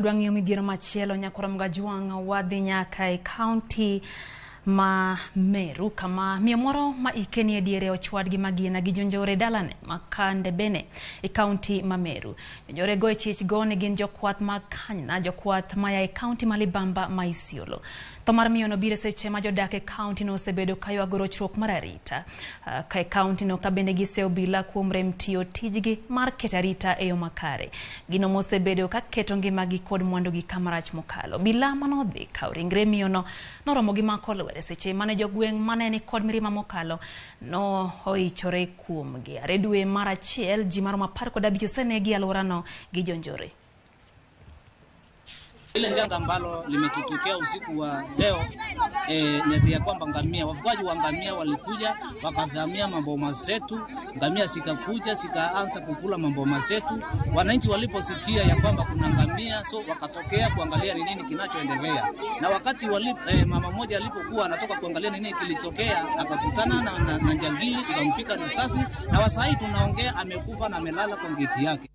Dwa ng'iyo midhiero machielo nyakwar Mgajwang' wadhi nyaka e kaunti ma Meru kama miyo moro ma ike nie diere ochwad gi magina gi jonjore dalane ma Kandebene e kaunti ma Meru. Jonjore go e chich go ni gin jokwath mag kanyna, jokwath maya e kaunti ma Libamba ma Isiolo. Tho mar miyono biro e seche ma jodak e kauntino osebedo ka ywago rochruok mar arita ka e kauntino ka bende giseyo obila kuom rem tiyo tijgi mar keto arita e yo makare. Gino mosebedo ka keto ngimagi kod mwandugi kamarach mokalo. Obila manodhi kawo ringre miyono noromo gi mako lwedo seche mane jogweng' mane ni kod mirima mokalo nohoichore kuomgi. Are dwe mar achiel ji maromo 15 osenegi e alworano gi jonjore. Ile janga ambalo limetutokea usiku wa leo ni ati ya kwamba ngamia, wafugaji wa ngamia walikuja wakavamia maboma zetu, ngamia zikakuja zikaanza kukula maboma zetu. Wananchi waliposikia ya kwamba kuna ngamia, so wakatokea kuangalia ni nini kinachoendelea, na wakati mama mmoja alipokuwa anatoka kuangalia ni nini kilitokea, akakutana na jangili ikampiga risasi, na wasahii tunaongea amekufa na amelala kwa ngeti yake.